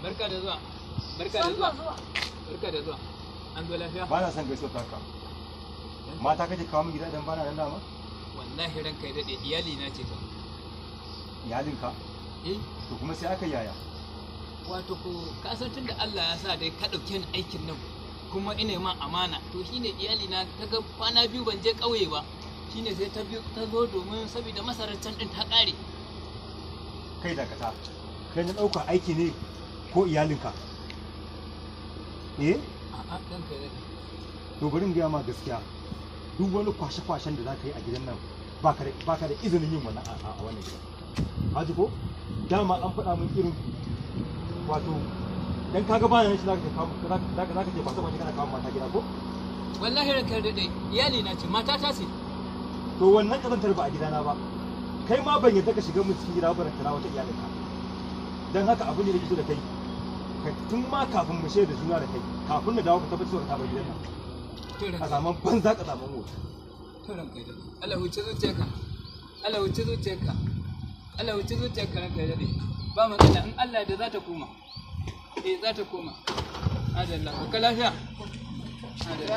Barka da zuwa. Barka da zuwa. Barka da zuwa. An zo lafiya? Ba na son gaisuwar taka. Mata kake kawo min gida idan bana nan dama? Wallahi ranka ya daɗe, iyali na ce ta. Iyalinka? Eh. To kuma sai aka yaya? Wato ko ka san tunda Allah ya sa dai ka ɗauke ni aikin nan kuma ina ma amana, to shine iyali na ta ga kwana biyu ban je ƙauye ba, shine sai ta biyo ta zo domin saboda masarar can ɗin ta ƙare. Kai dakata. Kai na ɗauka aiki ne ko iyalinka? Eh? A'a, ranka ya daɗe. To bari in gaya ma gaskiya. Duk wani kwashe-kwashen da za ka yi a gidan nan baka da izinin yin wannan a wannan gidan. Haji ko? Dama an faɗa min irin ku. Wato dan kaga bana nan shi zaka kawo zaka ce kwashe-kwashe kana kawo mata gida ko? Wallahi ranka ya daɗe, iyali na ce, mata ta ce. To wannan kazantar ba a gidana ba. Kai ma ban yarda ka shiga mun cikin gida ba barantana wata iyalinka. Dan haka abin da nake so da kai, ka tun ma kafin mu shaida juna da kai, kafin na dawo ka tabbatar cewa ka bar gidan nan. A zaman banza ka zaman wofi. To ranka ya daɗe. Allah huce zuciyarka. Allah huce zuciyarka. Allah huce zuciyarka ranka ya daɗe. Ba matsala, in Allah da za ta koma. Eh, za ta koma. Adalla, ka lafiya. Adalla.